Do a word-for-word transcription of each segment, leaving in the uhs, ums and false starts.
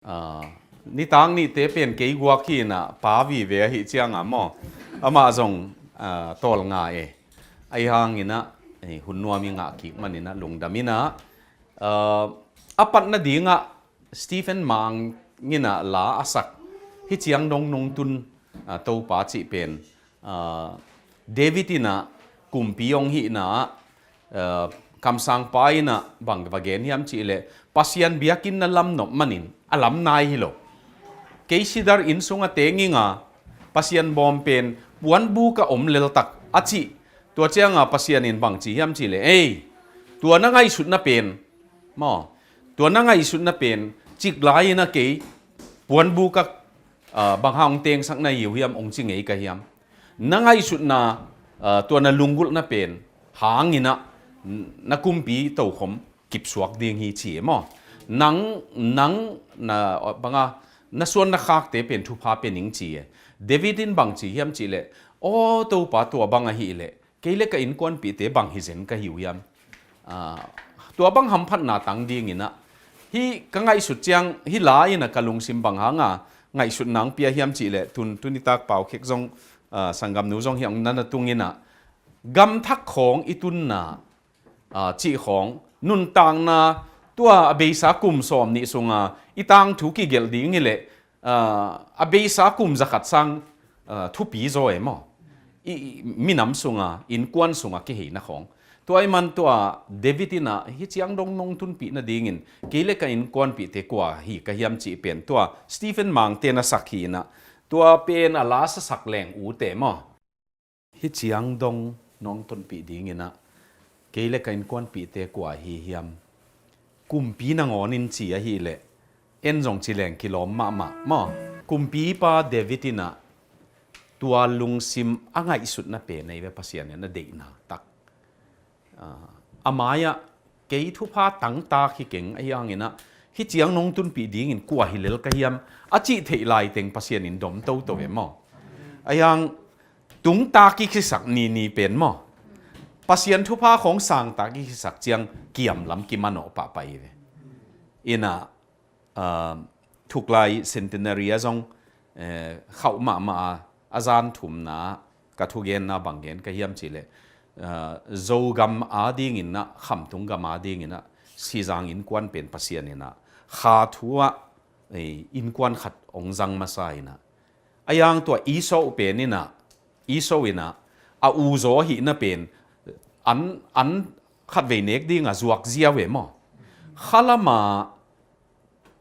Ah, nitak nihte pen kei guak hi inah pa vive ahi cianga maw, amah zong ah, tawlnga e. Ahi hanginah eh, hun nuam i ngah kik maninah lungdam inah, ah, a pat nadingah Stephen Mang inah la a sak hi ciang dong nong tun ah, Topa cih pen ah, David inah kumpi hong hihna ah, eh, kamsangpa inah bang va gen hiam cihleh Pasian biakinn na lam nop manin a lam nai hi lo. Kei sidar inn sung a teng inga Pasian bawm pen puanbuk a om leltak a cih. Tua cianga Pasian in bang ci hiam cihleh, ei, tua na ngaihsutna pen maw, tua na ngaihsutna pen cik lai-in a kei puanbuk ah ah, bang hang hong tengsak na hi uh hiam, hong ci ngei ka hiam? Na ngaihsutna ah, tua na lunggulhna pen hanginah na kumpi tokhom kipsuak ding hi ci e maw? Nang, nang na banga na suan na khakte pen thupha pe ning ci e. David in bang ci hiam cihleh, aw Topa, tua bang ahihleh kei le ka innkuanpihte bang hi zen ka hi uh hiam? Ah, tua bang hamphatna tang dinginah hih ka ngaihsut ciang hih la inah ka lungsim bang hanga ngaihsut nang pia hiam cihleh tun, tunitak pau khek zong ah, sanggamnu zong hiang nana tunginah gamthak khawng i tunna ah, cih khawng nuntakna tua a beisa kum sawm nih sunga i tangthu kigelh ding hileh ah, a beisa kum zakhat sang ah, thupi zaw e maw? I, i minam sunga innkuan sunga kiheina khawng. Tua i man tua David inah hi ciang dong nong tunpih nadingin kei le ka innkuanpihte kua hi ka hiam cih pen tua Stephen Mangte na sak hi inah tua pen a la sasak leng ute maw? Hi ciang dong nong tunpih dinginah kei le ka innkuanpihte kua hi hiam? Kumpi nangawnin ci ahihleh en zong ci leng kilawm mahmah maw? Kumpipa David inah tua lungsim a ngaihsutna pen ei ve Pasian in a deihna tak. Ah, a mai-ah kei thupha tangtak hi keng ahi hanginah hi ciang nong tunpih dingin kua hi lel ka hiam a cih theih laiteng Pasian in dom toto e maw? Ahi hang tungtak i khisak nini pen maw? Pasian thupha khawng sangtak i khisak ciang kiamlam kimanawh pahpah hi ve. Inah ah, thuklai centenary a zong eh, khauh mahmah a, a zan thumna ka thugenna bang gen ka hiam cihleh ah, Zogam a dinginah Khamtung gam a dinginah Sizang innkuan pen Pasian inah kha thu ah eh, innkuan khat hong zang masa inah ahi hang tua Esau pen inah Esau inah a u zaw ahihna pen an, an khatvei nek dinga zuak ziau e maw? Khalama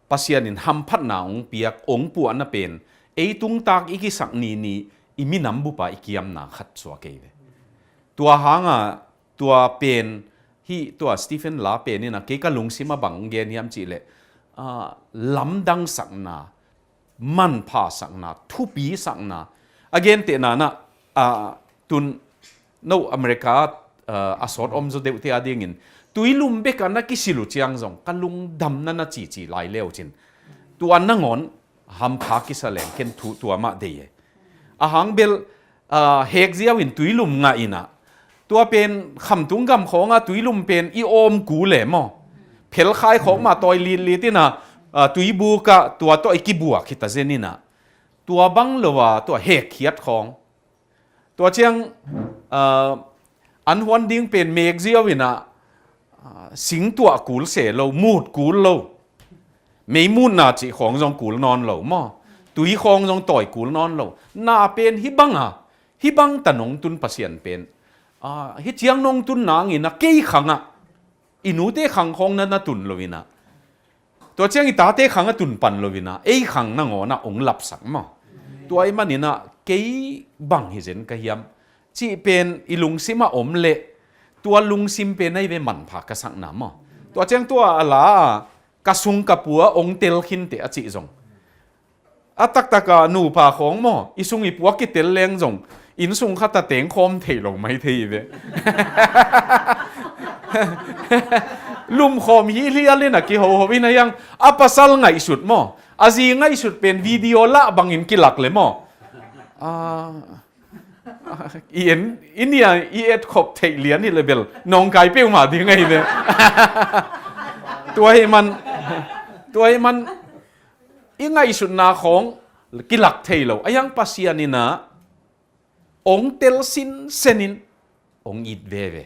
Pasian in hamphatna hong piak hong puahna pen ei tungtak i kisak nini i minam bupa i kiamna khat suak ei ve. Tua hanga tua pen hih tua Stephen la pen inah kei ka lungsim a bang gen hiam cihleh ah, lamdangsakna, manphasakna, thupisakna a gentehna nah ah, tun no America ah, a sawt om zaw deuhte a dingin tuilum bekah na kisil uh ciang zong ka lungdamna na cici lai leucin tua nangawn hampha kisa leng ken thu tua mah dei e. A hang bel ah, hek ziau in tuilum ngah inah tua pen Khamtung gam khawnga tuilum pen i awm kul e maw? Phelkhai khawng mah tawi litlit inah ah, tuibukah tua tawh i kibuak hita zen inah tua bang lo a tua hekkhiat khawng. Tua ciang ah, an huan ding pen mek ziau inah ah, sing tuah kul se lo, mut kul lo. Mei mutna cih khawng zong kul nawn lo maw? Tui khawng zong tawi kul nawn lo. Na pen hih banga hih bang ta nong tun Pasian pen ah, hi ciang nong tun nangin a kei khangah i nute khang khawng na na tun lo inah tua ciang i tate khang a tun pan lo inah ei khang nangawnah hong lapsak maw? Tua i maninah kei bang hi zen ka hiam cih pen i lungsim a om leh tua lungsim pen ei ve manpha ka sakna maw? Tua ciang tua a la a ka sung ka pua hong tel khinte a cih zong a taktaka nupa khawng maw i sung i pua kitel leng zong inn sung khata tengkhawm thei lo mai thei hi ve. Lumkhawm hi hlial in a kihoho in a hiang a pasal ngaihsut maw a zi ngaihsut pen video lah bangin kilak le maw? Ah, i en i nia i et khop theih lian hi le bel nawngkai peuhmah ding ahi ve. Tua hi man tua hi man i ngaihsutna khawng kilak thei lo. A hiang Pasian in ah ong tel sinsen in ong it veve.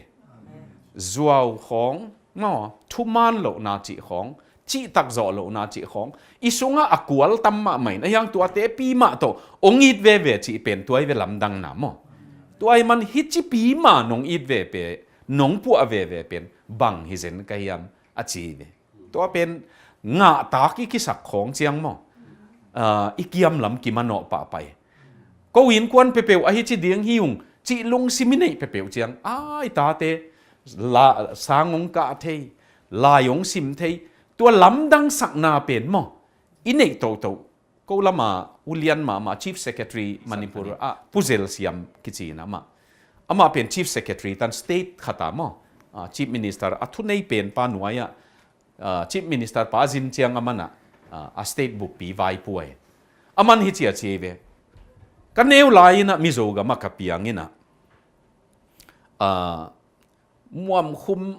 Zuau khawng maw, thuman lohna cih khawng, cihtak zawh lohna cih khawng, i sungah a kual tam mahmah in a hiang tuate pi mah tawh ong it veve cih pen tua hi ve lamdangna maw. Tua hi man hih ci pi mah nong it ve pe, nong puah veve pen bang hi zen ka hiam a ci hi ve. Tua pen ngahtak i kisak khawng ciang maw, ah, i kiamlam kimanawh pahpah hi. Ko innkuan peuhpeuh ahi ci ding hi ung cih lungsim i neih peuhpeuh ciang, ai tate la sang hong kah thei, lai hong sim thei, tua lamdang sakna pen maw i neih toto. Ko lama ulian mahmah Chief Secretary Manipur ah Pu Zel Siam kici in amah, amah pen Chief Secretary tan state khat ah maw, ah, Chief Minister a thunei pen pa nuai ah, ah, Chief Minister pa zin ciang a man ah, ah, a state buppi vaipuai. A man hi ci a ci ve. Ka neu lai in ah Mizo gam ah ka piang in ah, ah, muamkhum,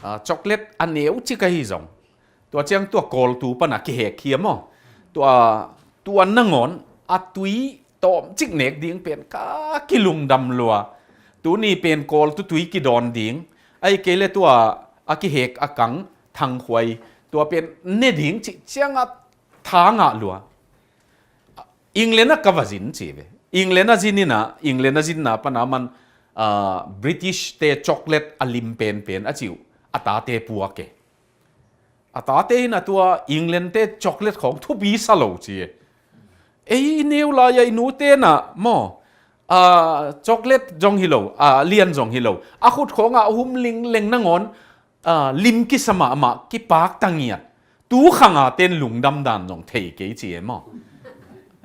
ah, chocolate a neu cik ahi zong, tua ciang tua kawltu pan a kihek hi a maw. Tua, tua nangawn a tui tawmcik nek ding pen ka kilungdam lua. Tuni pen kawltu tui kidawn ding, ahih kei le tua a kihek a kang thangkhuai, tua pen ne ding cih ciang a tha ngah lua. England ah ka va zin ci ve. England ah zin in ah, England ah zinna pan a man, ah, British te chocolate a lim penpen a ci uh a tate puak e. A tate in ah tua England te chocolate khawng thupi sa lo ci e. Ei i neu lai ah i nute in ah maw, ah, chocolate zong hi lo, ah, lian zong hi lo, a khut khawngah hum lingleng nangawn, ah, lim kisa mahmah, kipak tangiat. Tu khang a ten lungdam dan zong thei kei ci e maw.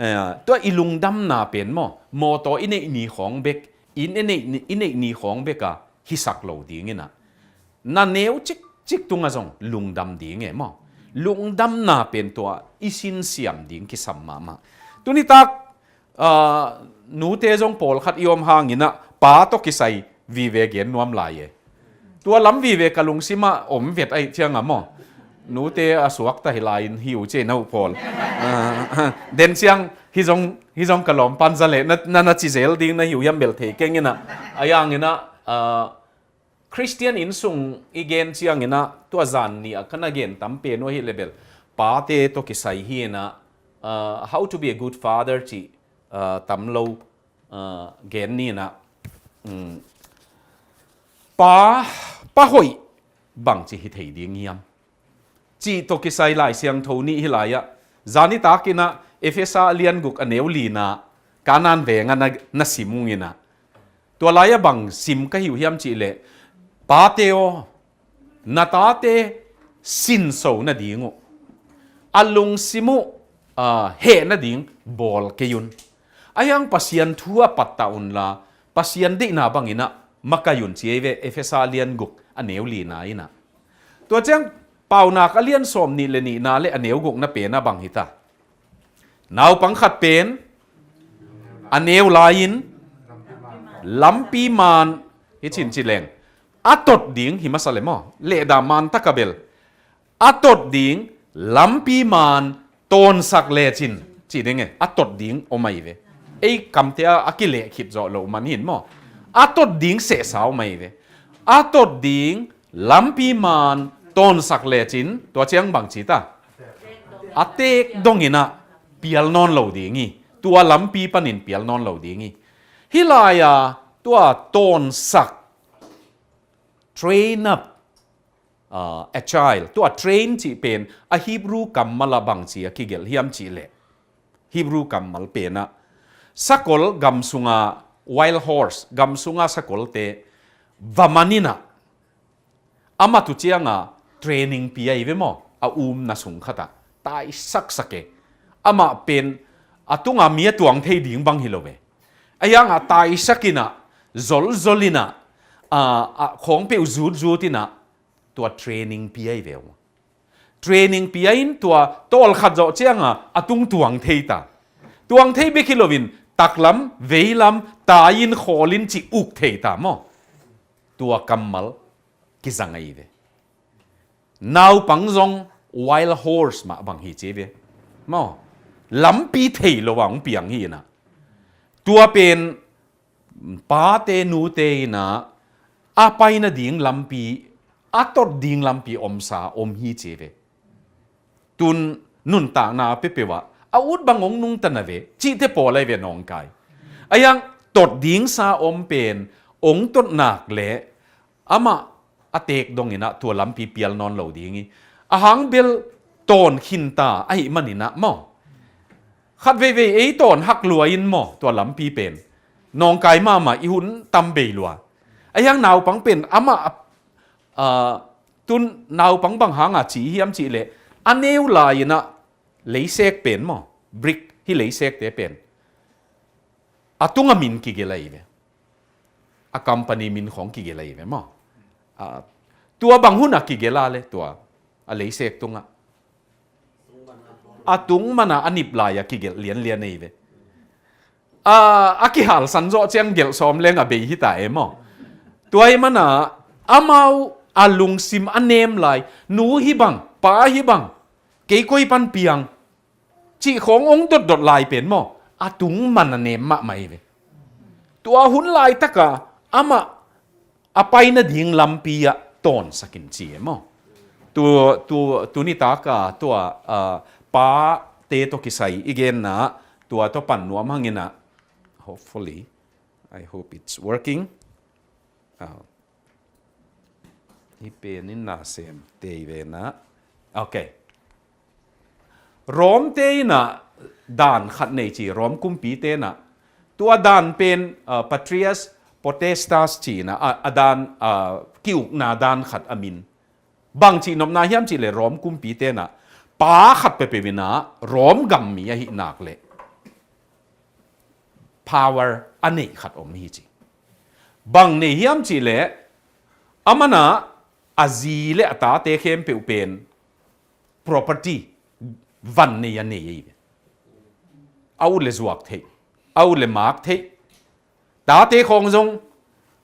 Eh, tua i lungdamna pen maw, mawtaw i neih ni khawng bek, inn i neih ni, i neih ni khawng bek a hisak lo ding in ah, na neu cikcik tungah zong lungdam ding e maw. Lungdamna pen tua i sinsiam ding kisam mahmah. Tuni tak, ah, nute zong pawlkhat i om hangin ah pa tawh kisai vive gen nuam lai e. Tua lam vive ka lungsim ah om vet ahih ciang a maw, nute a suakta hi lai-in hi uh ci e, na uh pawl. Ah, den ciang hih zong, hih zong ka lawm pan za leh na, na, na ci zel ding na hi uh hiam bel thei keng in ah. A hiang in ah, ah, Khristian inn sung i gen ciangin ah, tua zan nih ah ka na gen tam pen uh ahih leh bel pate tawh kisai hi in ah, ah, How to be a Good Father cih, ah, tam lo, ah, gen ni in ah, um, pa, pa hoih bangci hi thei ding hiam cih tawh kisai Lai Siangtho nih hi lai-ah, zanitak in ah Efesa a lian guk a neu lina, Kanaan veng ah na, na sim ung in ah, tua lai-ah bang sim ka hi uh hiam cih leh, pate aw, na tate sinso nading uh, a lungsim uh, ah, heh nading bawl kei un. A hiang Pasian thu ah pattah unla, Pasian deihna bangin ah makai un ci ei ve, Efesa a lian guk a neu lina in ah. Tua ciang Paunak a lian sawm nih le nihna le a neu gukna pen ah bang hi ta. Naupang khat pen a neu lai-in lampi man, hi cin ci leng, a tot ding hi masa le maw, lehdah man tak a bel, a tot ding lampi man tawnsak lecin ci ding e, a tot ding om ahi ve. Ei kamte ah a kileh khit zawh loh man hin maw, a tot ding sehsa om ahi ve. A tot ding lampi man tawnsak lecin, tua ciang bang ci ta, a teek dong in ah pial nawn lo ding hi. Tua lampi panin pial nawn lo ding hi. Hih lai-a tua tawnsak, train up, ah, a child, tua train cih pen a Hebrew kammal ah bang ci a kigelh hiam cih leh, Hebrew kammal pen ah sakol gam sunga, wild horse, gam sunga sakolte va man in ah, amah tu cianga training pia hi ve maw, a umna sung khat ah taisaksak e. Amah pen a tunga mi a tuang thei ding bang hi lo ve. A hiangah taisak in ah, zolzol in ah, ah, ah, khawng peuh zutzut in ah, tua training pia hi ve uh. Training pia in tua tawlkhat zawh cianga a tung tuang thei ta. Tuang thei bek hi loin taklam, veilam, tai-in, khawl-in ci uk thei ta maw. Tua kammal kizang ahi ve. Naupang zong wild horse mah bang hi ci ve. Maw, lampi thei lo a hong piang hi inah. Tua pen pate nute inah a pai nading lampi, a tot ding lampi omsa om hi ci ve. Tun nuntakna peuhpeuh ah a ut bang hong nungta na ve cihte pawl ahi ve nawngkai. A hiang tot dingsa om pen hong tot nak leh amah a teek dong inah tua lampi pial nawn lo ding hi. A hang bel tawn khinta ahih man inah maw, khat veivei ei tawn hak lua in maw, tua lampi pen nawngkai mahmah, i hun tam bei lua. A hiang naupang pen amah a, a, tun naupang bang hanga ci hiam cih leh a neu lai inah leisek pen maw, brick hi leisekte pen a tunga min kigelh ahi ve. A company min khawng kigelh ahi ve maw. A, tua bang hun a kigelh a le tua a leisek tungah, a tung mana a nip lai a kigelh lianlian ahi ve. A, a kihalsan zawh ciang gelh sawm leng a bei hi ta e maw. Tua ahih mana amau a lungsim a nem lai, nu hi bang, pa hi bang, kei koi pan piang cih khawng hong dotdot lai pen maw, a tung man a nem mahmah hi ve. Tua hun laitaka amah a pai nading lampi ah tawnsak in ci e maw. Tu, tu, tuni taka tua, ah, pate tawh kisai i genna tua tawh pan nuam hang inah, hopefully, I hope it's working. Ah. Hih pen in na sem tei ve na. Ok. Rom te inah dan khat nei ci, Rom kumpi te inah. Tua dan pen, ah, Patrias Potestas ci inah, a, a dan, ah, ki-ukna dan khat a min. Bang cih nopna hiam cih leh Rom kumpi te inah pa khat peuhpeuh inah Rom gam mi ahih nak leh power a neih khat om hi ci. Bang nei hiam cih leh, aman ah a zi le a tate khempeuh pen property, van nei a nei ahi ve. A ut le zuak theih, a ut le maak theih. Tate khawng zong,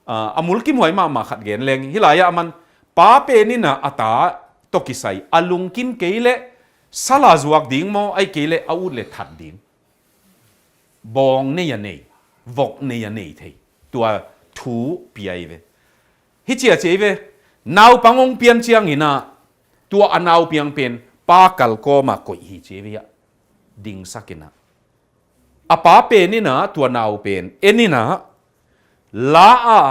ah, a mulkimhuai mahmah khat gen leng, hih lai-ah aman pa pen inah a ta tawh kisai a lungkim kei leh sal a zuak ding maw, ahih kei leh a ut le that ding. Bawng nei a nei, vok nei a nei thei. Tua thu pia hi ve. Hih ci a ci hi ve. Naupang hong pian ciang inah tua a nau piang pen pa kal kawmah koih hi ci hi ve ah. Dingsak inah a pa pen inah tua nau pen en inah la a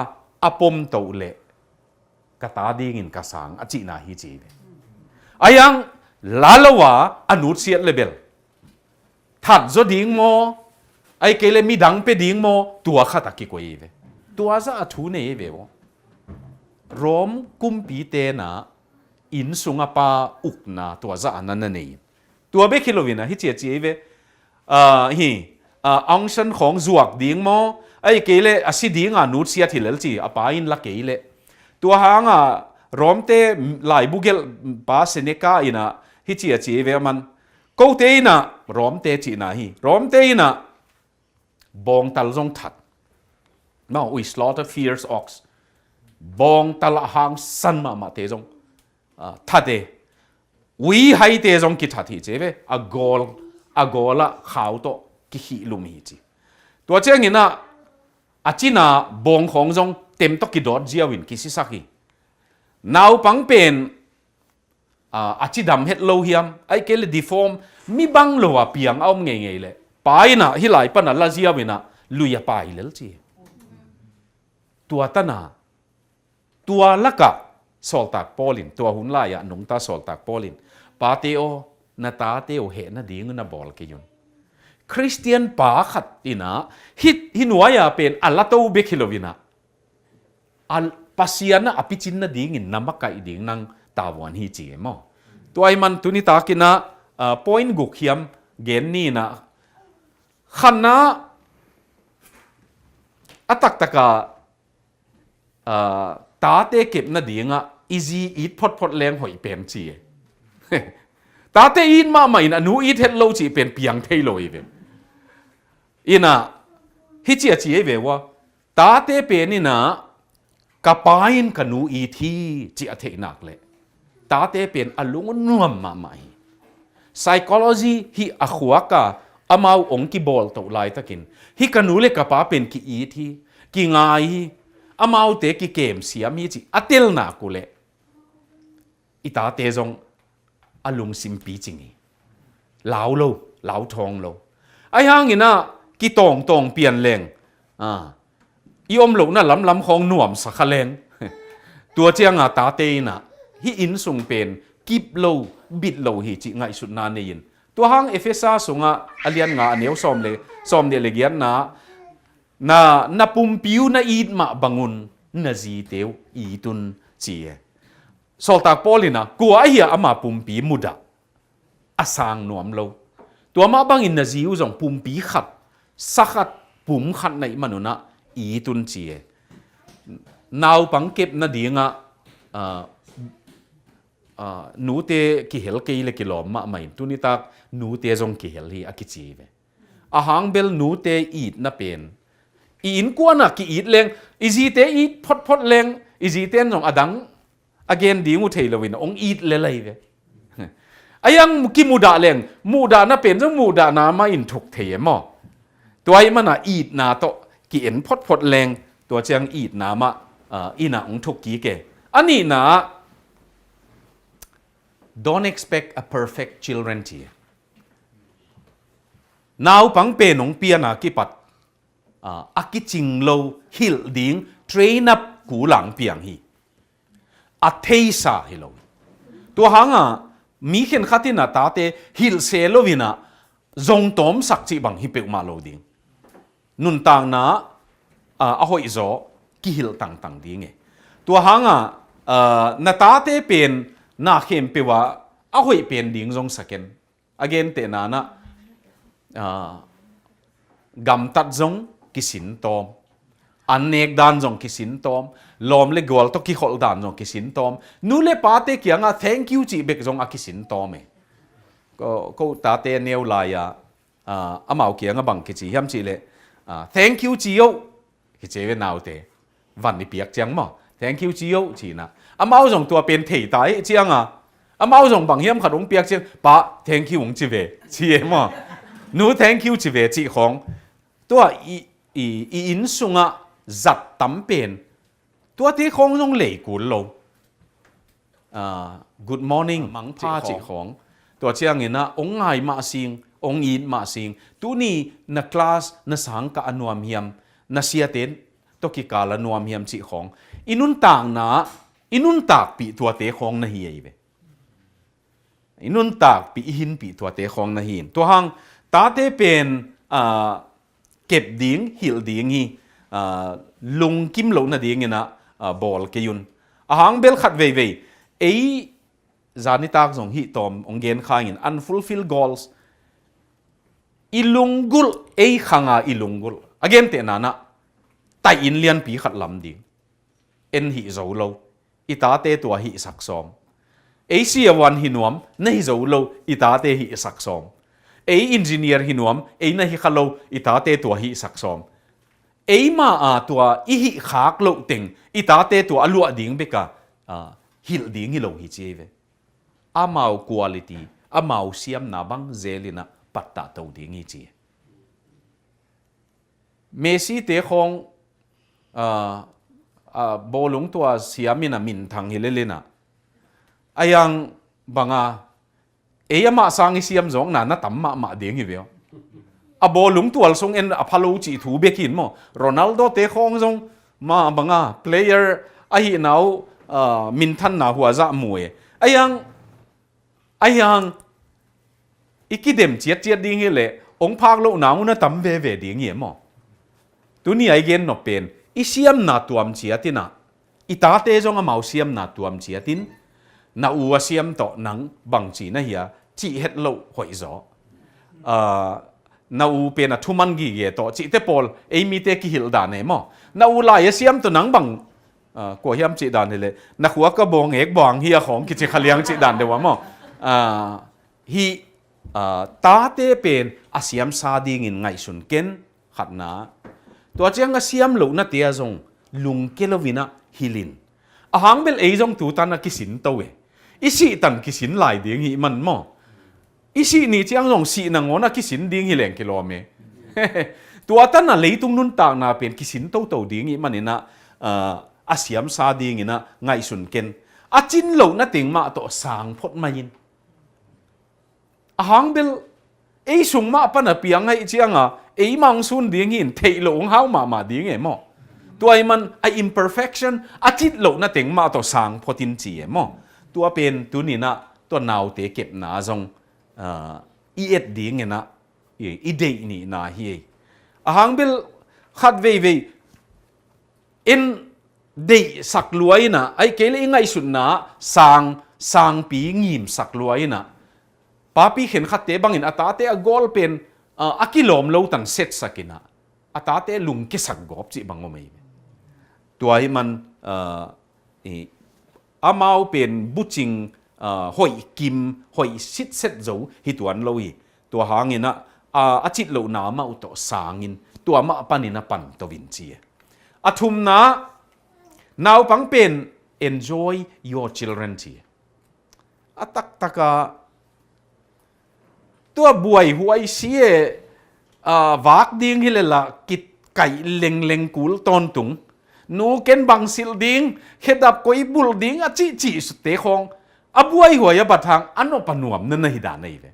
a pom toh leh ka ta dingin ka sang a cihna hi ci hi ve. A hiang la lo a a nutsiat le bel that zaw ding maw, ahih kei leh midang pia ding maw, tua khat a kikoih hi ve. Tua zah a thu nei hi ve aw. Rom kumpi te inah inn sunga pa ukna tua zah a na na nei. Tua bek hi lo inah hih ci a ci hi ve. Ah, hi, ah, Aung San khawng zuak ding maw, ahih kei leh a si dinga nutsiat hi lel ci, a pa in la kei leh. Tua hanga Rom te laibu gelh pa Seneca inah hih ci a ci hi ve aman. Kote inah, Rom te cihna hi. Rom te inah bawngtal zong that. Maw, we slaughter fierce ox. Bawngtal a hangsan mahmahte zong, ah, that e. Ui haite zong kithat hi ci ve. A gawl, a gawl ah khau tawh kikhih lum hi ci. Tua ciang inah a cina bawng khawng zong tem tawh kidawt ziau in kisisak hi. Naupang pen, ah, a cidam het lo hiam, ahih kei leh deform, mi bang lo a piang a om ngeingei leh pa inah hih lai pan a la ziau inah lui a pai lel ci. Tua tan a, tua lakah sawltak Paul in, tua hun lai-ah nungta sawltak Paul in, pate aw, na tate uh hehna ding na bawl kei un. Khristian pa khat inah hih, hih nuai-a pen a la to bek hi lo inah a Pasian ah a picin nadingin na makaih ding nang tavuan hi ci hi maw. Tua ahih man tuni tak inah, ah, point guk hiam gen ni inah, khatna, a taktak a, ah, tate kep nadingah i zi it photphot leng hoih pen ci hi. Tate it mahmah in a nu it het lo cih pen piang thei lo hi ve. Inah hih ci a ci hi ve ua. Tate pen inah ka pa in ka nu it hi ci a theih nak leh tate pen a lung nuam mahmah hi. Psychology hih a khuak a, amau hong kibawl toh laitakin, hih ka nu le ka pa pen ki-it hi, kingai hi, amaute kikem siam hi cih a telna uh leh i tate zong a lungsim picing hi. Lau lo, lau thawng lo. Ahi hangin ah kitawngtawng pian leng, ah, i om lohna lamlam khawng nuamsa kha leng, tua cianga tate in ah hih inn sung pen kip lo, bit lo hi cih ngaihsutna nei in. Tua hang Efesa sungah a lian nga a neu sawm le, sawmnih le giatna, na, na pumpi uh na it mah bangun na zite uh it un ci e. Sawltak Paul in ah kua ahi a ama pumpi mudah a sang nuam lo. Tua mah bangin na zi uh zong pumpi khat, sa khat, pum khat na hih manun ah it un ci e. Naupang kep nadingah, ah, ah, nute kihel kei le kilawm mahmah in, tunitak nute zong kihel hi a kici ve. A hang bel nute itna pen, i innkuan ah ki-it leng, i zite it photphot leng, i zite in zong a dang a gen ding uh thei loin hong it lel ahi ve. A yang kimudah leng, muhdahna pen zong muhdahna mah in thuk thei e maw? Tua ahih mana itna tawh ki-en photphot leng, tua ciang itna mah, ah, inn ah hong thuk kik e. A nihna ah, don't expect a perfect children ci e. Naupang pen hong pian a kipat, ah, a kicing lo, hilh ding, train up kul a hong piang hi. A theisa hi lo. Tua hangah mi khenkhat in ah tate hilh se loin ah zong tawmsak cih bang hi peuhmah lo ding. Nuntakna ah, ah, a hoihzaw kihilh tangtang ding e. Tua hangah, ah, na tate pen na khempeuh ah a hoih pen ding zong sa ken. A gentehna in ah, ah, gamtat zong kisin tawm, an nek dan zong kisin tawm, lawm le gual tawh kikholh dan zong kisin tawm, nu le pate kiangah thank you cih bek zong a kisin tawm e. Ko, ko tate neu lai-a, ah, amau kiangah bang kici hiam cih leh, ah, thank you ci oh, kici ve naute. Van i piak ciang maw, thank you ci oh ci-in ah. Amau zong tua pen thei ta hi cianga, amau zong bang hiam khat hong piak ciang, pa, thank you hong ci ve, ci e maw? Nu, thank you ci ve cih khawng. Tua i, i, i inn sungah zat tam pen, tuate khawng zong lei kul lo. Ah, good morning, mangpha cih khawng. Tua ciangin ah hong ngai mah sing, hong it mah sing. Tuni na class, na sangkah a nuam hiam, na siate tawh kikal a nuam hiam cih khawng. I nuntakna, i nuntakpih tuate khawng na hi ahi ve. I nuntakpih, i hinpih tuate khawng na hi in. Tua hang, tate pen, ah, kep ding, hilh ding hi, ah, lungkim loh nadingin ah, ah, bawl kei un. A hang bel khat veivei, ei zanitak zong hih tawm hong gen kha ing in, unfulfilled goals. I lunggulh, ei khanga i lunggulh. A gentehna in ah, tai inn lianpi khat lam ding. En hih zo lo, i tate tua hihsak sawm. Ei siavuan hi nuam, na hi zo lo, i tate hihsak sawm. Ei engineer hi nuam, ei na hi kha lo, i tate tua hihsak sawm. Eima a tua i hih khak loh teng, i tate tua a luah ding bek a, ah, hilh ding hi lo hi ci hi ve. Amau quality, amau siamna bang zel in ah pattah to ding hi ci. Messi te khawng, ah, ah, bawlung tua siam in ah minthang hi lel in ah. A yang banga, ei amah sang i siam zawkna na tam mahmah ding hi ve aw. A bawlung tual sung en a pha lo cih thu bek hi in maw. Ronaldo te khawng zong mah banga player ahihna uh, ah, minthanna huazah mu e. A yang, a yang, i kidem ciatciat ding hi leh, hong phak lohna uh na tam veve ding hi e maw. Tuni a i gen nop pen, i siamna tuam ciat in ah, i tate zong amau siamna tuam ciat in, na u a siam tawh nang bangci na hi a, cih het loh hoih zaw. Ah, na u pen a thuman gige tawh, cihte pawl, ei mite kihilh dan e maw. Na u lai a siam tawh nang bang, ah, kua hiam cih dan hi leh, na khua ka bawng ek bawng hi a khawng kici kha liang cih dan deuh a maw. Ah, hih, ah, tate pen a siamsa dingin ngaihsun ken, khatna. Tua ciang a siam lohnate ah zong lungke loin ah hilh in. A hang bel ei zong tutan a kisin to e. I sihtan kisin lai ding hih man maw. I sih ni ciang zong sih nangawn a kisin ding hi leng kilawm e. Tua tan a leitung nuntakna pen kisin toto ding ih manin ah, ah, a siamsa dingin ah ngaihsun ken. A cin lohna teng mah tawh sang phot mai in. A hang bel ei sung mah pan a piang ahih cianga ei mah hong sun ding hi in, theih loh hong hau mahmah ding e maw? Tua ih man a imperfection, a cit lohna teng mah tawh sang phot in ci e maw? Tua pen tuni-in ah tua naute kepna zong, ah, i et dingin ah i, i deih nihna hi. A hang bel khat veivei en deihsak lua in ah, ahih kei leh i ngaihsutna ah sang, sangpi ngimsak lua in ah, papi khenkhatte bangin a tate a gawl pen, ah, a kilawm lo tan setsak in ah, a tate lungkiasak gawp cih bang om ei. Tua ih man, ah, i, amau pen bucing, ah, hoih kim, hoih sitset zo hi tuan lo hi. Tua hangin ah, ah, a cit lohna mah uh tawh sangin, tua mah panin a pan to in ci e. A thumna, naupang pen enjoy your children ci e. A taktak ah tua buaihuai si e, ah, vak ding hi leh lah kikaih lengleng kul tawntung. Nu ken bang silh ding, khedap koi bulh ding a cihcih sute khawng a buaihuai a bat hang a nop a nuam na na hi dan ahi ve.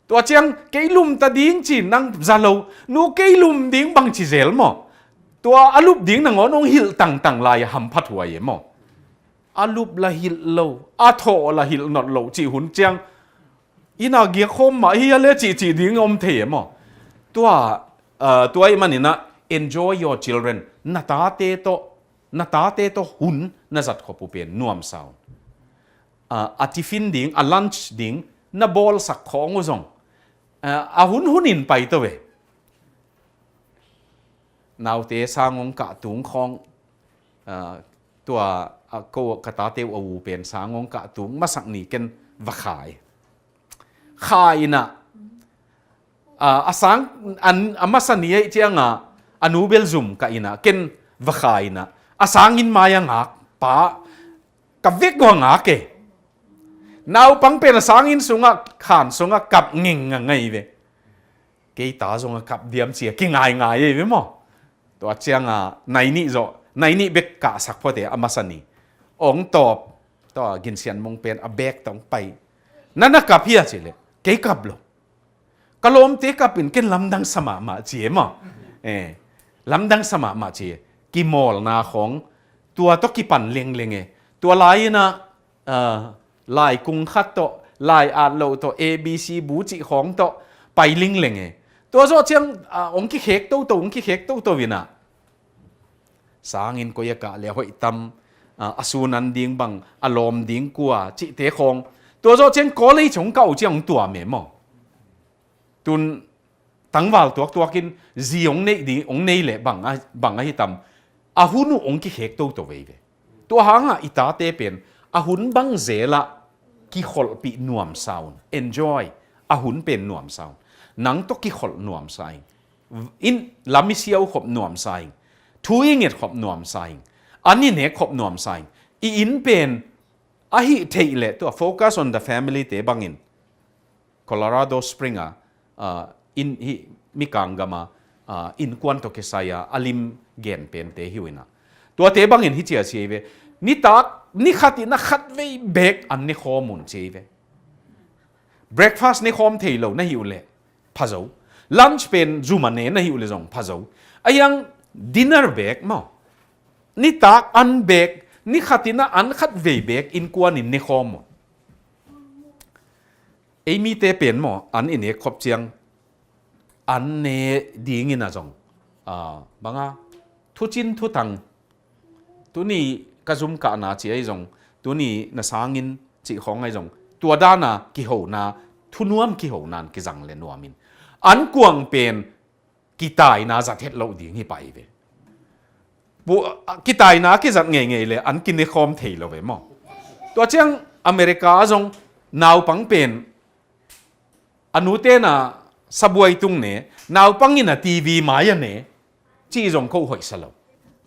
Tua ciang kei lumta ding ci nang za lo, nu kei lum ding bang ci zel maw? Tua a lup ding nangawn hong hilh tangtang lai a hamphat huai e maw? A lup la hilh lo, a thawh la hilh not lo cih hun ciang, inn a giak khawm mah hi a le cihcih ding om thei e maw? Tua, ah, tua ih manin ah enjoy your children. Na tate tawh, na tate tawh hun na zat khop uh pen nuamsa un. Ah, a tiffin ding, a lunch ding na bawlsak khawng uh zong, ah, a hun hunin pai to ve. Naute sang hong kah tung khawng, ah, tua, ah, ko ka tate uh a u pen sang hong kah tung masak ni ken va kha e. Kha in ah, ah, a sang, an, a masa ni ahih cianga a nu bel zum kah in ah ken va kha in ah, a sanginn mai a ngak pa ka vek uh a ngak e. Naupang pen a sanginn sungah, khan sungah kap ngeng a ngei ve. Kei ta zong a kap diam ci a kingaingai ei ve maw? Tua cianga nai nih zawh, nai nih bek kahsak phot e a masa ni. Ong tawp, tua ginsian mong pen a bek tawh ong pai. Na na kap hia ci leh kei kap lo. Ka lawmte kap in ken lamdang sa mahmah ci e maw? Eh, lamdang sa mahmah ci e. Kimawlna khawng tua tawh kipan lengleng e. Tua lai-in ah, ah, laikung khat tawh, lai at loh tawh, A B C bu cih khawng tawh pai lengleng e. Tua zawh ciang, ah, hong kikhek toto, hong kikhek toto in ah, sanginn koi a kah le hoih tam, ah, a sun an ding bang, a lawm ding kua cihte khawng. Tua zawh ciang college hong kah uh ciang hong tuam e maw? Tun tangval tuaktuakin zi hong neih ding, hong nei leh bang a, bang ahi tam, a hun uh hong kikhek toto vei ve. Tua hangah i tate pen a hun bang zelah kikholhpih nuamsa un. Enjoy. A hun pen nuamsa un. Nang tawh kikholh nuamsa ing. Inn lam i siau khop nuamsa ing. Thu i nget khop nuamsa ing. An i nek khop nuamsa ing. I inn pen ahi theih leh tua Focus on the Family te bangin Colorado Spring a, ah, inn hi, mikang gama, ah, innkuan tawh kisai a, a lim gen pente hi uh in ah. Tuate bangin hi ci a ci ei ve. Nitak, ni khat in a khat vei bek an ne khawm un ci ei ve. Breakfast ne khawm thei lo na hi uh leh pha zo. Lunch pen zum a ne na hi uh leh zong pha zo. A hiang dinner bek maw? Nitak an bek, ni khat in a an khat vei bek innkuan in ne khawm un. Ei mite pen maw, an i nek khop ciang, an ne dingin a zong, ah, banga, thucin thutang, tuni ka zum kahna ci ahi zong, tuni na sanginn cih khawng ahi zong, tua dana kihona, thunuam kihona in kizang le nuamin. An kuang pen, kitaina zat het loh ding hi pah hi ve. Pu-, kitaina kizat ngeingei le an kine khawm thei lo ve maw? Tua ciang America ah zong naupang pen a nute na sabuai tung ne, naupang in a T V mai a ne, cih zong ko hoihsa lo.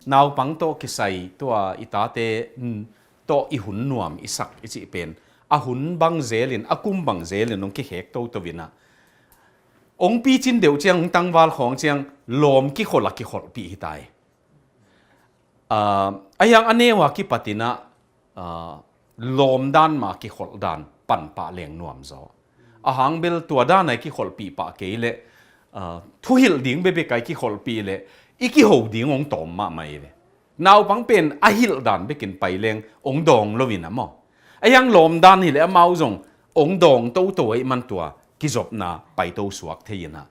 Naupang tawh kisai tua i tate, mm, tawh i hun nuam i sak i cih pen a hun bang zelin, a kum bang zelin hong kikhek toto inah, hong picin deuh ciang, hong tangval khawng ciang lawm kikholh a kikholhpih hi ta hi. Ah, a hiang a neu a kipat inah, ah, lawm dan ma kikholh dan pan pah leng nuam zaw. A hang bel tua dan a i kikholhpih pah kei leh, ah, thuhilh ding bekbek a i kikholhpih leh i kiho ding hong tawm mahmah hi ve. Naupang pen a hilh dan bekin pai leng hong dawng lo inah maw. A hiang lawm dan hileh amau zong hong dawng toto ahih man tua kizopna paito suak thei inah.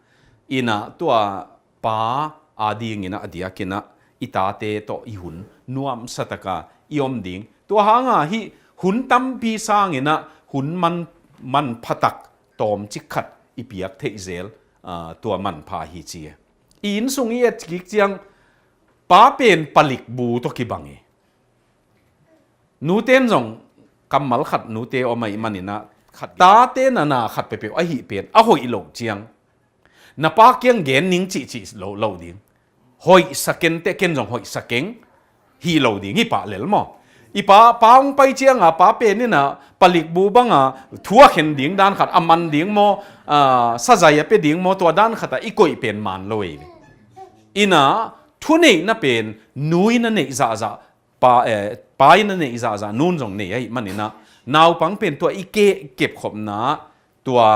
Inah tua pa a dingin ah, a diakin ah i tate tawh i hun nuamsa taka i om ding. Tua hanga hih hun tampi sangin ah hun man, manphatak tawmcik khat i piak theih zel, ah, tua manpha hi ci. I inn sung i et kik ciang pa pen palik bu tawh kibang hi. Nuten zong kammal khat nute om ahih manin ah khat, tate nana khat peuhpeuh ahih pen a hoih loh ciang na pa kiang gen ning cihcih lo, lo ding. Hoihsa kenteh, ken zong hoihsa keng hi lo ding hi pah lel maw. I pa, pa hong pai cianga pa pen inah palik bu banga thu a khen ding dan khat, a man ding maw, ah, sazai a pia ding maw, tua dan khatah i koih pen man lo ei. Inah thuneihna pen nu in a neih zahzah, pa, eh, pa in a neih zahzah nun zong nei ahih manin ah naupang pen tua i ke, kepkhopna tua,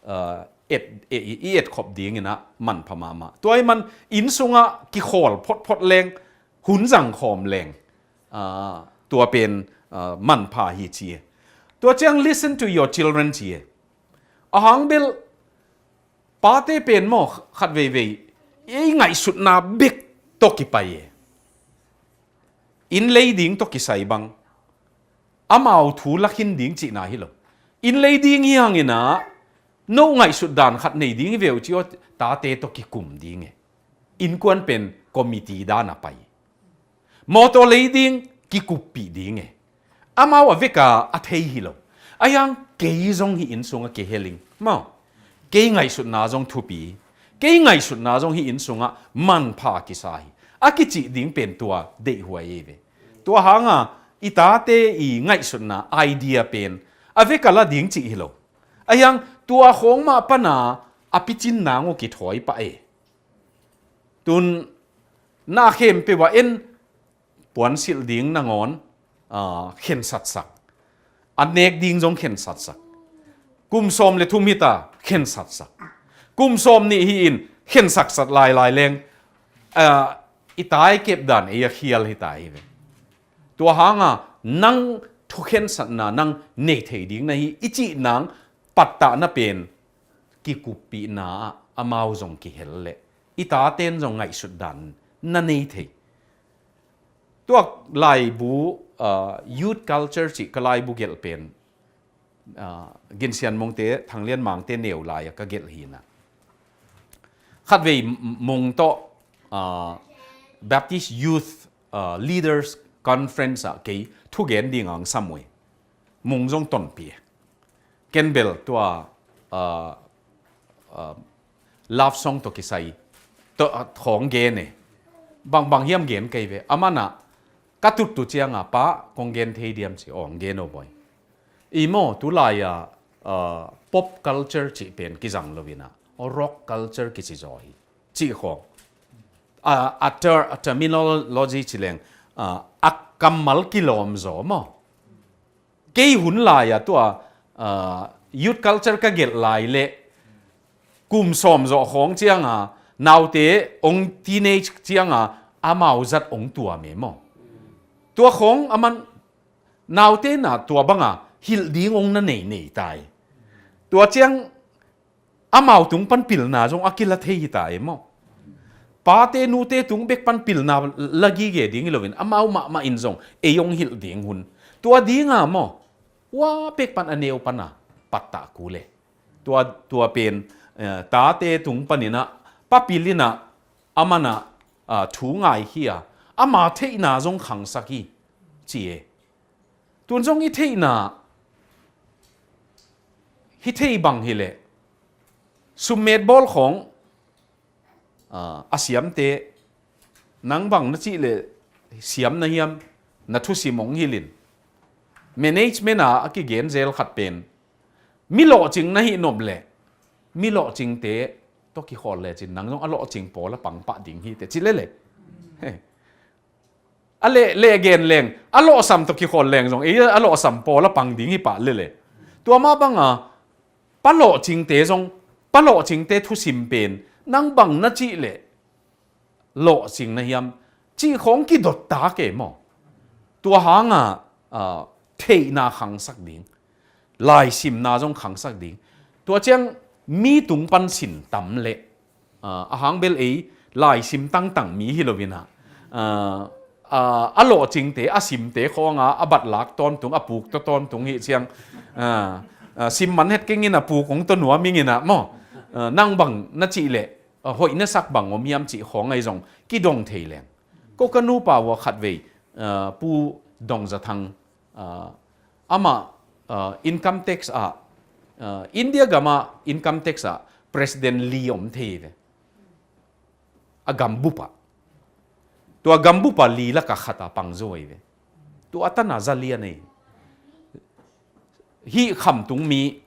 eh, et, eh, i etkhop dingin ah manpha mahmah. Tua ahih man inn sungah kikhawl photphot leng, hun zangkhawm leng, ah, tua pen, ah, manpha hi ci. Tua ciang listen to your children ci. A hang bel pate pen maw khat veivei ei ngaihsutna bek tawh kipai e. Inn lei ding tawh kisai bang, amau thu la khin ding cihna hi lo. Inn lei ding hi hangin ah no ngaihsut dan khat nei ding hi ve uh ci aw, tate tawh kikum ding e. Innkuan pen committee dan a pai. Mawtaw lei ding kikuppih ding e. Amau a veka a thei hi lo. A hiang kei zong hih inn sungah kihel ing maw. Kei ngaihsutna zong thupi, kei ngaihsutna zong hih inn sungah manpha kisa hi a kicih ding pen tua deihhuai ei ve. Tua hanga i tate i ngaihsutna idea pen a veka la ding cih hi lo. A hiang tua khawng mah pana a picin nang uh kithawi pah e. Tun na khempeuh ah en puansilh ding nangawn, ah, khensatsak. A nek ding zong khensatsak. Kum sawm le thum hita, khensatsak. Kum sawm nih hi-in khensaksat lailai leng, ah, i tai kepdan ei a khial hita hi ve. Tua hanga nang thukhensatna nang nei thei ding na hi i cih nang pattahna pen kikuppihna ah amau zong kihel leh i taten zong ngaihsut dan na nei thei. Tua laibu, ah, youth culture cih ka laibu gelh pen, ah, Ginsian Mungte, Thang Lian Mangte neu lai-a ka gelh hi na. Khatvei Mung tawh, ah, Baptist Youth, ah, Leaders Conference ah kei thugen ding ang sam uh hi. Mung zong tonpih. Ken bel tua, ah, ah, love song tawh kisai tawh, ah, khawng gen e. Bangbang hiam gen kei ve. Aman ah ka tuttu cianga pa kong gen thei diam ci, awng gen aw bawi. I maw tulai-a, ah, pop culture cih pen kizang lo inah rock culture kici zaw hi. Cih khawng. Ah, a ter-, a terminology ci leng, ah, a kammal kilawm zaw maw. Kei hun lai-a tua, ah, youth culture ka gelh lai leh kum sawm zawh khawng cianga naute ong teenage cianga amau zat ong tuam e maw. Tua khawng aman naute na tua banga hilh ding ong na nei nei tai. Tua ciang amau tung pan pilna zong a kila thei hita e maw. Pate nute tung bek pan pilna la gige ding hi loin amau mahmah in zong ei ong hilh ding hun tua dinga maw. Ua pek pan a neu pana pattah kul e. Tua, tua pen, eh, tate tung paninah papil inah amanah, ah, thu ngaikhia ama theihna zong khangsak hi ci e. Tun zong i theihna hi thei bang hileh summet bawl khawng, ah, a siamte nang bang na cih leh siam na hiam, na thusim hong hilhin. Management a a kigen zel khat pen, mi lawhcing na hih nop leh, mi lawhcingte tawh kikhawl lecin nang zong a lawhcing pawl a pang pah ding hi teh ci lele. He. A leh, leh gen leng, a lawhsam tawh kikhawl leng zong ei a lawhsam pawl a pang ding hi pah lele. Tua mah banga pa lawhcingte zong, pa lawhcingte thusim pen nang bang na cih leh lawhcing na hiam cih khawng kidot ta kei maw? Tua hanga, ah, theihna khangsak ding, laisimna zong khangsak ding. Tua ciang mi tung pan sin tam leh, ah, a hang bel ei laisim tangtang mi hi lo inah, ah, ah, a lawhcingte, a simte khawnga a batlak tawntung, a puk tawh tawntung hi ciang, ah, ah, sim man het kengin a puk hong tawh nuam inginah maw? Ah, nang bang na cih leh, ah, hoih na sak bang om hiam cih khawng ahi zong kidong thei leng. Ko ka nupa vua khatvei, ah, Pu Dong Za Thang, ah, amah, ah, income tax ah, ah, India gamah income tax ah President li om thei ve. A gambup ah. Tua gambup ah li laka khat a pang zo ahi ve. Tua tana za lian ahi. Hih khamtung mi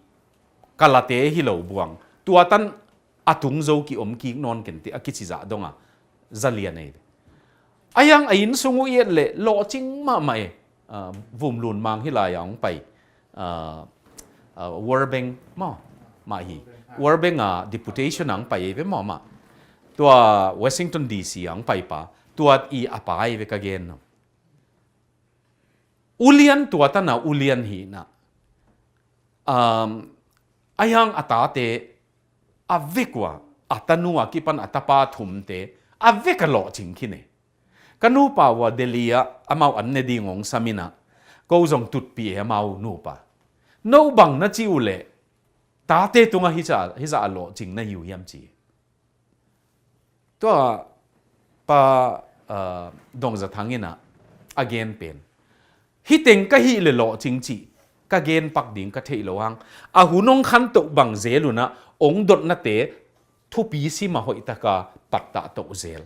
kalate hi lo buang. Tua tan a tung zo ki om kik nawn kenteh a kici zah donga za lian ahi ve. A hiang a inn sung uh i et leh lawhcing mahmah e. Ah, Vumlun Mang hi lai-a hong pai, ah, ah, World Bank maw, mah hi. World Bank a deputation a hong pai ei ve maw mah. Tua Washington D C a hong pai pa, tua i a pa ei ve ka gen no. Ulian tua tana ulian hi na. Um, a hiang a tate a vek ua, a tanu a kipan a tapa thumte a vek a lawhcing khin e. Ka nupa ua Delhi ah amau an ne ding hong sam inah, ko zong tutpih e amau nupa. No bang na ci uh leh tate tungah hizah, hizah a lawhcing na hi uh hiam ci. Tua pa, ah, Dong Za Thang inah a gen pen, hih teng ka hih leh lawhcing cih ka gen pak ding ka theih loh hang, a hun hong khantoh bang zel unah hong dotnate thupi sim a hoihtaka pattah toh zel.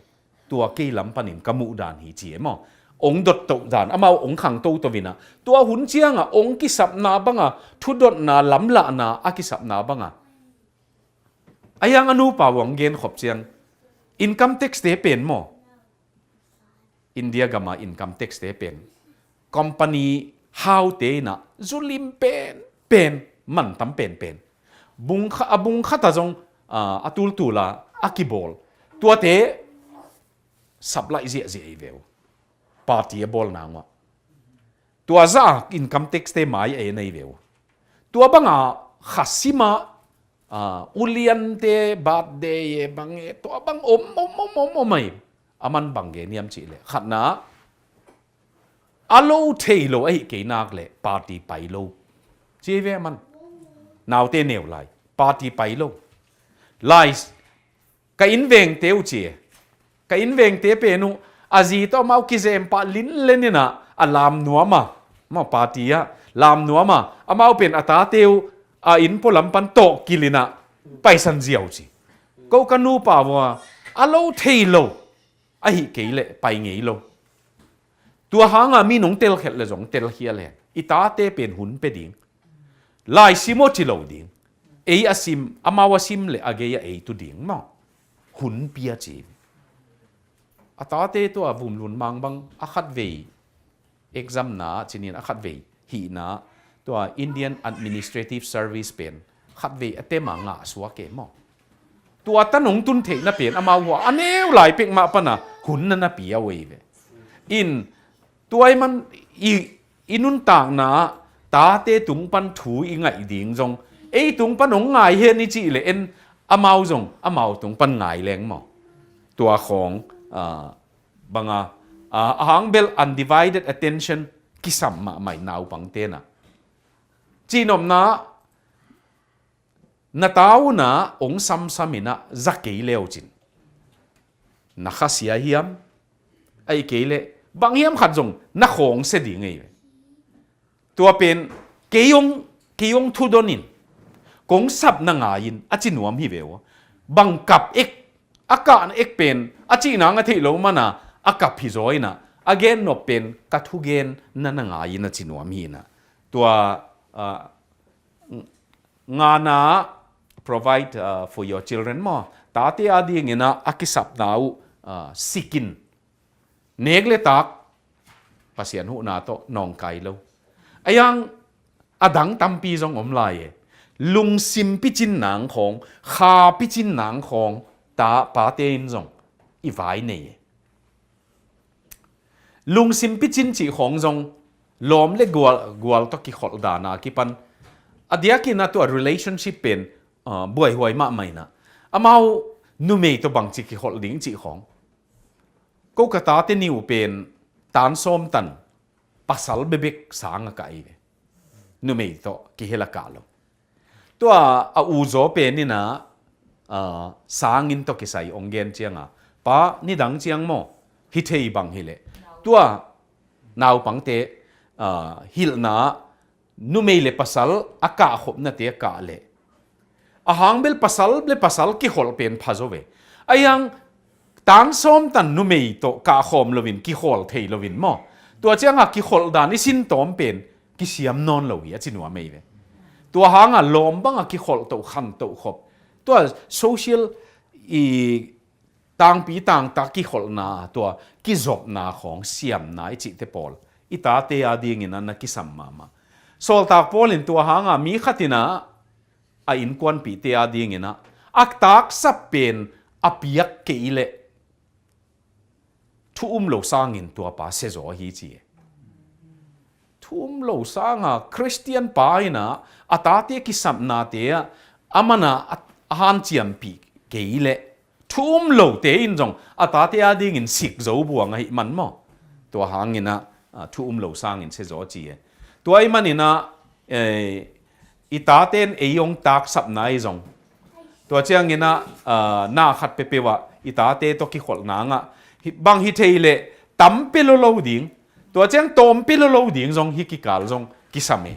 Tua kei lam panin ka muh dan hi ci e maw? Hong dot toh dan, amau hong khang toto inah, tua hun cianga hong kisapna banga, thudotna, lamlahna a kisapna banga. A hiang a nupa uh hong gen khop ciang, income tax te pen maw? India gama income tax te pen company haute inah zulim pen pen, man tam pen pen. Bung kha-, a bung khata zong, ah, a tultula a kibawl. Tuate sap laih ziahziah i ve uh. Party a bawl nang uah. Tua zah a income tax te mai a en ahi ve uh. Tua banga kha sima, ah, uliante birthday e bang e, tua bang om, om, om, om, om ahi. A man bang gen hiam cih leh. Khatna, a lo thei lo ahi kei nak leh party pai lo. Ci ve a man. Naute neu lai. Party pai lo. Lai Ka inn vengte uh ci e. Ka inn vengte pen uh a zi tawh amau kizem pah linlen inah a lam nuam a. Amau party ah lam nuam a. Amau pen a tate uh a inn pualam pan tawh kil inah paisan ziau ci. Ko ka nupa vua a lo thei lo ahi kei leh pai ngei lo. Tua hanga mi nong telkhelh le zong telkhia le. I tate pen hun pe ding. Lai sim aw ci lo ding. Ei a sim, amau a sim le a gei a ei tu ding maw. Hun pia ci. A tate tua Vumlun Mang bang a khatvei exam na cinin a khatvei hihna tua Indian Administrative Service pen khatvei a tema ngah suak e maw. Tua ta nong tun theihna pen amau hua a neu lai pek mah pana hun na na pia uh ei ve. In tua i man i, i nuntakna ah tate tung pan thu i ngaih ding zong ei tung pan hong ngai hen i cih le en amau zong amau tung pan ngai leng maw. Tua khawng, ah, banga, ah, a hang bel undivided attention kisam mahmah i naupang tenah. Cihnopna na ta unah hong samsam inah za kei leu cin. Na khasia hiam? Ahi kei leh bang hiam khat zong na khawngsia ding ei ve. Tua pen kei hong, kei hong thudon in kong sap na ngai in a ci nuam hi ve uh. Bang kap ek a kahna ek pen a cihna nga theih lo mana a kap hi zaw inah a gennop pen ka thugen na na ngai in a ci nuam hi inah. Tua, ah, ngana provide, ah, for your children maw. Tate a dingin ah a kisapna uh, ah, sikin. Nek le tak Pasian huhna tawh nawngkai lo. A yang a dang tampi zong om lai e. Lungsim picin nang khawng, kha picin nang khawng, ta pate in zong i vai nei e. Lungsim picin cih khawng zong lawm le gual, gual tawh kikholh dana kipan a diakin a tua relationship pen, ah, buaihuai mahmah inah. Amau numei tawh bangci kikholh ding cih khawng. Ko ka tate ni uh pen tan sawm tan pasal bebek sang a kah i ve. Numei tawh kihel a kah lo. Tua a uzaw pen inah, ah, sangin tawh kisai ong gen cianga, pa, nidang ciang maw, hi thei bang hileh. Tua naupangte, ah, hilhna numei le pasal a kahkhopnate a kah leh. A hang bel pasal le pasal kikholh pen pha zo ve. A yang tan sawm tan numei tawh kahkhawm loin kikholh thei loin maw. Tua cianga kikholh dan i sin tawm pen kisiam nawn lo hi a ci nuam ei ve. Tua hanga lawm banga kikholh toh khan toh khop. Tua social i tangpi tangtak kikholhna, tua kizopna khawng siamna i cihte pawl i tate a dingin a na kisam mahmah. Sawltak Paul in tua hanga mi khatin ah a innkuanpihte a dingin ah a taksap pen a piak kei leh thu um lo sangin tuapa siazaw ahi ci e. Thu um lo sanga Khristian pa inah a tate kisapnate ah a mana a, a hanciampih kei leh thu um lote in zong a tate a dingin sik zo buang ahi man maw. Tua hangin ah, ah, thu um lo sangin siazaw ci e. Tua ahi manin ah, eh, i taten ei ong taksapna i zong. Tua ciangin ah, ah, na khat peuhpeuh ah i tate tawh kikholh nangah hi, bang hi thei leh tam pia lo lo ding. Tua ciang tawm pia lo lo ding zong hi kikal zong kisam e.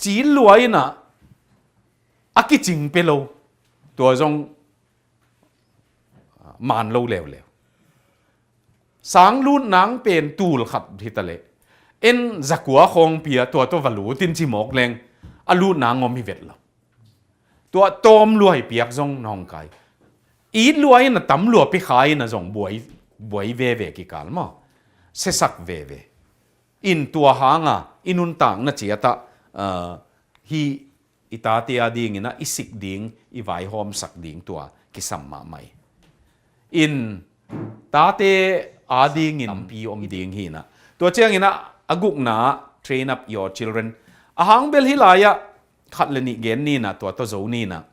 Cil lua inah a kicing pia lo. Tua zong, ah, man lo leuleu. Sang lut nang pen tul khat hi ta leh en zakua khawng pia tua tawh va lut in ci mawk leng a lut nang om hi vet lo. Tua tawm lua hi piak zong nawngkai. It lua in a tam lua pi kha in a zong buai, buai veve kikal maw. Siasak veve. In tua hanga i nuntakna ciatah, ah, hi i tate a dingin ah i sik ding, i vaihawmsak ding tua kisam mahmah hi. In tate a dingin tampi om ding hi inah. Tua ciangin ah a gukna ah train up your children. A hang bel hi lai-ah khat le nih gen ni inah, tua tawh zo ni inah.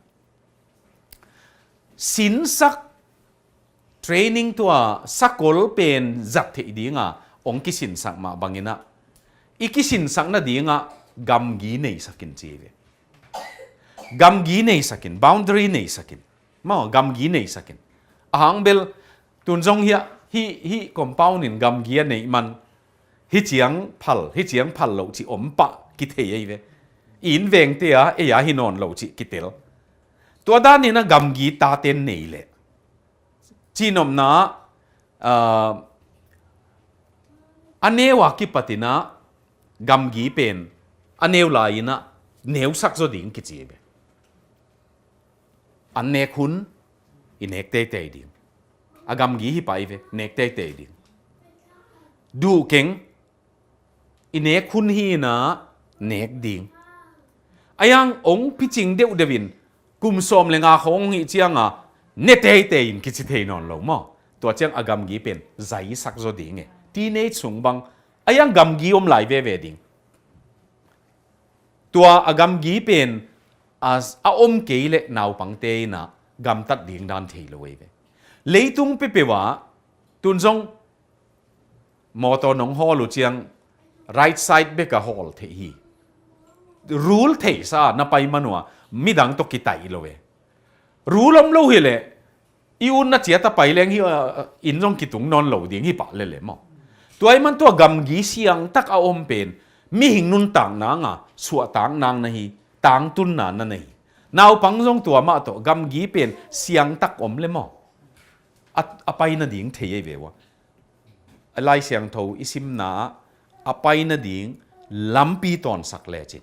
Sinsak training tua sakol pen zat theih dinga ong kisinsak mah bangin ah i kisinsak nadingah gamgi neisakin ci ve. Gamgi neisakin, boundary neisakin. Maw, gamgi neisakin. A hang bel tun zong hiah, hi, hi compound in gamgi a neih man hi ciang phal, hi ciang phal loh cih om pah kithei ei ve. Inn vengte a, ei a hi nawn lo cih kitel. Tua danin a gamgi taten nei leh cihnopna, ah, a neu a kipatin ah gamgi pen a neu lai-in ah neusak zaw ding kici ve. An nek hun i nek teitei ding. A gamgi hi pah i ve, nek teitei ding. Duh keng, i nek hun hi inah nek ding. A yang ong picing deuhdeuh in kum sawm le nga khawng hong hih cianga ne teitei in kici thei nawn lo maw. Tua ciang a gamgi pen zaisak zaw ding e. Teenage sung bang a yang gamgi om lai veve ding. Tua a gamgi pen a, a om kei leh naupangte inah gamtat ding dan thei lo ei ve. Leitung peuhpeuh ah tun zong mawtaw nong hawl uh ciang right side bek a hawl theih hi. Rul theihsa na pai man uh a midang tawh kitaih lo e. Rul om lo hileh i utna ciat a pai leng hi, ah, inn zong kitung nawn lo ding hi pah lele maw. Tua ahih man tua gamgi siangtak a om pen mihing nuntak nanga suahtak nang na hi, tangtunna na na hi. Naupang zong tua mah tawh gamgi pen siangtak om le maw. A, a pai nading thei ei ve ua. A Lai Siangtho i simna ah a pai nading lampi tawnsak lecin,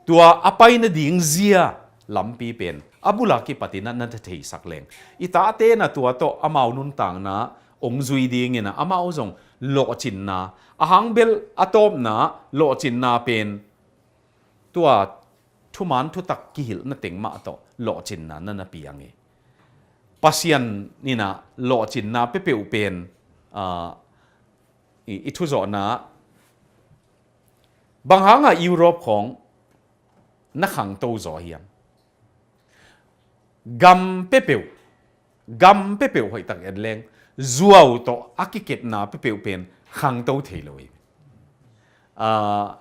tua a pai nading zia lampi pen a bula kipatin a na theisak leng, i tate na tua tawh amau nuntakna ong zui dingin a, amau zong lawhcinna, a hangbel a tawpna lawhcinna pen tua thuman thutak kihilhna teng mah tawh lawhcinna na na piang hi. Pasian in a lawhcinna peuhpeuh pen, ah, i, i thuzawhna bang hanga Europe khawng na khangto zaw hiam? Gam peuhpeuh, gam peuhpeuh hoihtak en leng, zuau tawh a kikepna peuhpeuh pen khangto thei lo hi. Ah,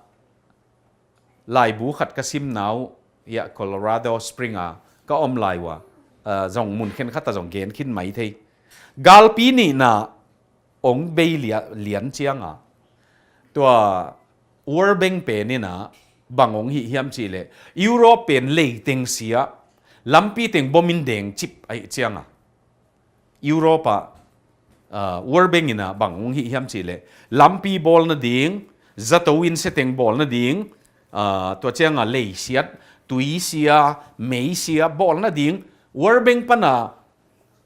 laibu khat ka simna uh, hiah Colorado Spring a ka om lai uh a, ah, zong mun khenkhat a zong gen khin mai thei. Galpi nihna ong bei lia-, lian cianga, tua World Bank pen in a bang ong hih hiam cihleh, Europe pen leiteng sia, lampi teng bomin deng cip ahih cianga, Europe ah, ah, World Bank in a bang ong hih hiam cihleh, lampi bawl nading, zato in seteng bawl nading, ah, tua cianga leisiat, tuisia, meisia bawl nading World Bank pana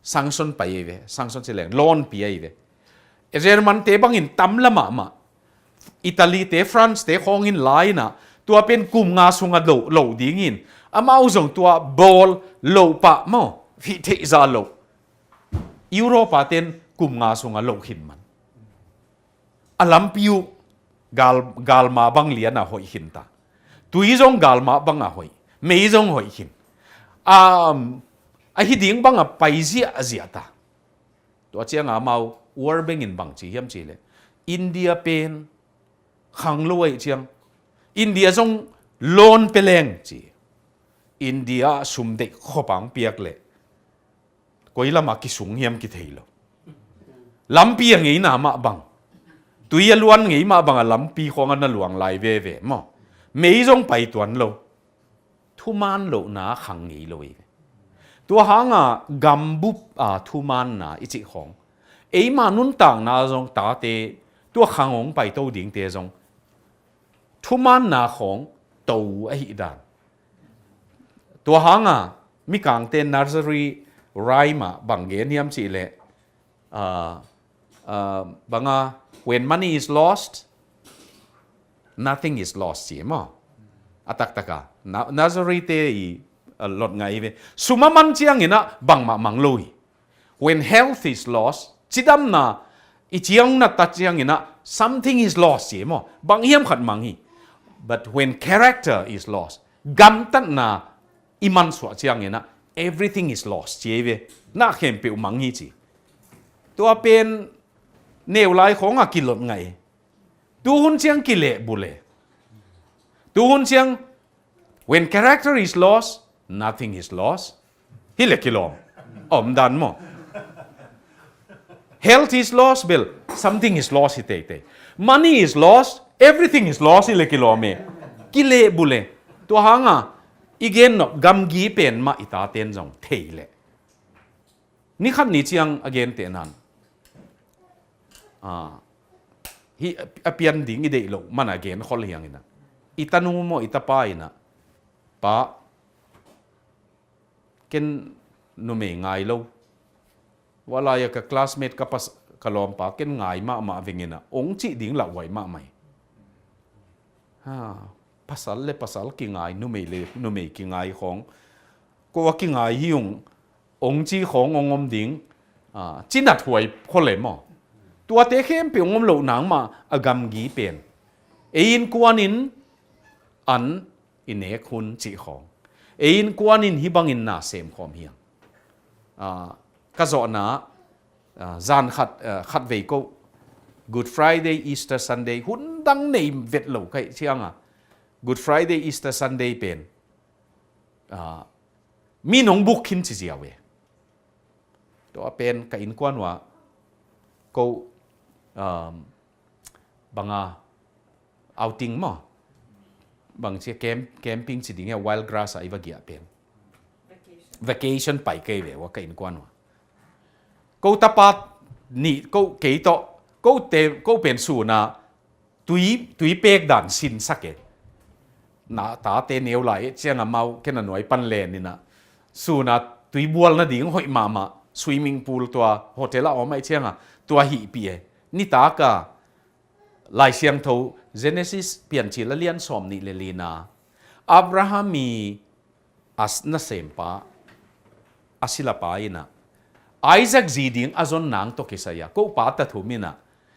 sanction pai ahi ve, sanction ci leng loan pi ahi ve. German te bangin tam la mahmah, Italy te, France te khawngin la in a, tua pen kum nga sunga loh, loh dingin, amau zong tua bawl loh pah maw, hih theihza loh. Europa ten kum nga sunga loh khin man. A lampi uh gal, galma bang lian a hoih khin ta. Tui zong galma bang a hoih. Mei zong hoih khin. A, a hi ding bang a pai ziahziah ta. Tua cianga amau World Bank in bang ci hiam cihleh, India pen khang lo ahih ciang, India zong loan pe leng ci. India sum deih khopang piak leh koi lamah kisung hiam kithei lo. Lampi a ngeina mah bang, tui a luan ngei mah bang a lampi khawng a na luang lai veve maw. Mei zong pai tuan lo. Thuman lohna khang ngei lo hi. Tua hanga gambup a thumanna i cih khawng, eima nuntakna zong tate, tua khang hong paito dingte zong thumanna khawng to ahih dan. Tua hanga mikangte nursery rhyme ah bang gen hiam cihleh, ah, ah, banga, "When money is lost, nothing is lost," ci maw. A taktaka na, nursery te i, ah, lot ngai ve. Sum a man ciangin a bangmah mang lo hi. When health is lost, cidamna i ciang na ta ciangin a, something is lost ci maw. Bang hiam khat mang hi. But when character is lost, gamtatna i mansuah ciangin a, everything is lost ci ve. Na khempeuh mang hi ci. Tua pen neu lai khawng a kilot ngai. Tuhun ciang kilehbulh e. Tuhun ciang, "When character is lost, nothing is lost." Hi le kilawm. Om dan maw. "Health is lost," bel, "Something is lost," hi teitei. "Money is lost," "Everything is lost," hi le kilawm e. Kilehbulh e. Tua hanga i gen nop gamgi pen mah i taten zong thei leh. Nikhat ni ciang a gente nan, ah, hi a pian ding i deih loh man a gen khol hiangin a, i tanu maw, i tapa in a, "Pa, ken numei ngai lo. Tua lai-a ka classmate ka pas-, ka lawmpa ken ngai mahmah vengin a," ong cih ding lauhuai mahmah hi. Ha, pasal le pasal kingai, numei le numei kingai khawng, ko a kingai hi ung, ong ci khawng ong om ding, ah, cinat huai khol e maw. Tuate khempeuh ong om loh nangmah a gamgi pen, ei innkuanin an i nek hun cih khawng, ei innkuanin hih bangin na sem khawm hiang. Ah, ka zawhna, ah, zan khat, ah, khatvei ko, Good Friday, Easter Sunday, hun dang nei vet lo ka hih cianga, Good Friday, Easter Sunday pen, ah, mi nong buk khin ci ziau e. Tua pen ka innkuan uh a, ko, um, banga outing maw, bang ci a camp-, camping ci ding e, wild grass a i va giah pen. Vacation pai kei ve ua ka innkuan uh a. Ko tapa nih, ko kei tawh, ko te, ko pen suna tui, tui pek dan sinsak e. Na tate neu lai ciang amau ken a nuai pan len in ah, sun a tui bual nading hoih mahmah swimming pool tua hotel a om ahih ciang a tua hihpih e. Nitak a Lai Siangtho Genesis Piancil a lian sawm nih le li na, Abraham i a s-, nasempa, a silapa in ah Isaac zi ding a zon nang tawh kisai a, ko pa ta thum in ah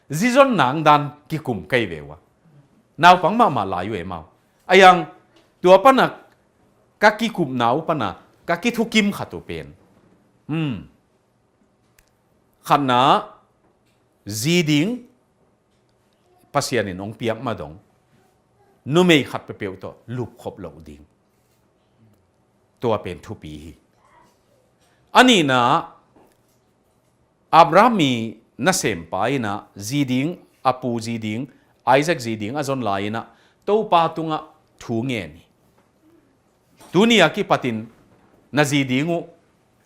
zi zon nang dan kikum kei ve ua. Naupang mahmah lai uh e amau. A yang tua pan a ka kikupna uh pan a ka kithukim khat uh pen, hmm, khatna, zi ding Pasian in hong piak ma dong numei khat peuhpeuh tawh lupkhop loh ding. Tua pen thupi hi. A nihna, Abraham i nasempa in ah zi ding, a pu zi ding, Isaac zi ding a zon lai in ah Topa tungah thu ngen hi. Tuni a kipatin na zi ding uh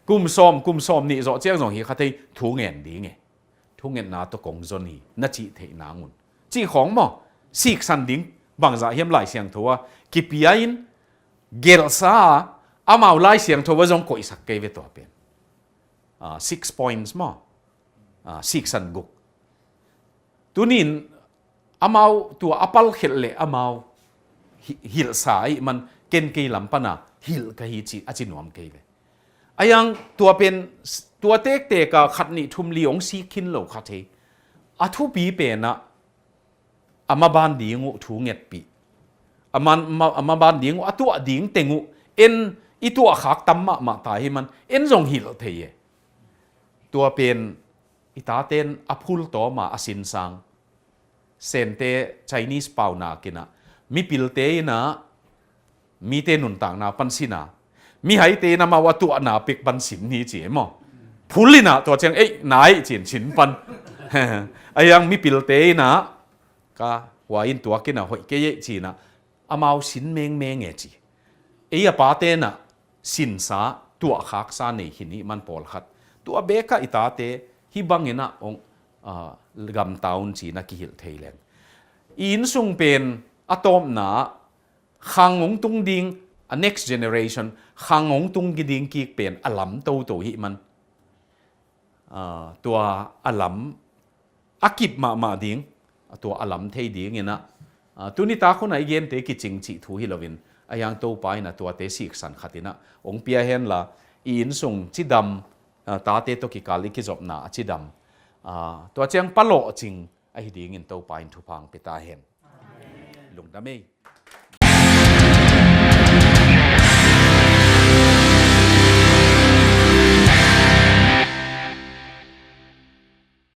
kum sawm, kum sawm nih zawh ciang zong hi kha thei, thu ngen ding e. Thungetna tawh kong zon hi na cih theih nang un, cih khawng maw, siksan ding bangzah hiam Lai Siangtho a kipia in, gelhsa a, amau Lai Siangtho a zong koihsak kei ve tua pen. Ah, six points maw. Ah, siksan guk. Tunin amau tua a palkhelh le amau hi-, hilhsa ahih man ken kei lam pan a hilh ka hi ci a ci nuam kei ve. A yang tua pen, tua tektek a khat nih thum li hong sik khin lo kha thei. A thupi pen ah a maban ding uh thu ngetpih. A man, ma, a maban ding uh a tuah ding teng uh en i tuahkhak tam mahmah ta hi man en zong hilh thei e. Tua pen i taten a phultawm a a sinsang. Sente Chinese paunak in ah mipilte in ah mite nuntakna pan sin a, mihaite in amau a tuahna pek pan sin ni ci e maw. Phul in ah tua ciang ei nai ci in sin pan. A yang mipilte in ah ka hua in tuak in ah hoih kei ei ci in ah amau sin mengmeng e ci. Ei a pate in ah sinsa, tuahkhaksa nei khin hi man pawlkhat. Tua bek ah i tate hih bangin ah hong, ah, gamta un ci in a kihilh thei leng. I innsung pen a tawpna khang hong tung ding, a next generation khang hong tung ding kik pen a lam toto hih man. Ah, tua a lam a kip mahmah ding, tua a lam thei ding in ah, ah, tuni tak hun a i gente kicing cih thu hi loin, a yang Topa in ah tuate siksan khat in ah hong pia hen la, i innsung cidam, ah, tate tawh kikal i kizopna a cidam, ah, tua ciang palawh cing ahi dingin Topa in thupha hong pia ta hen. Amen. Lungdam ei.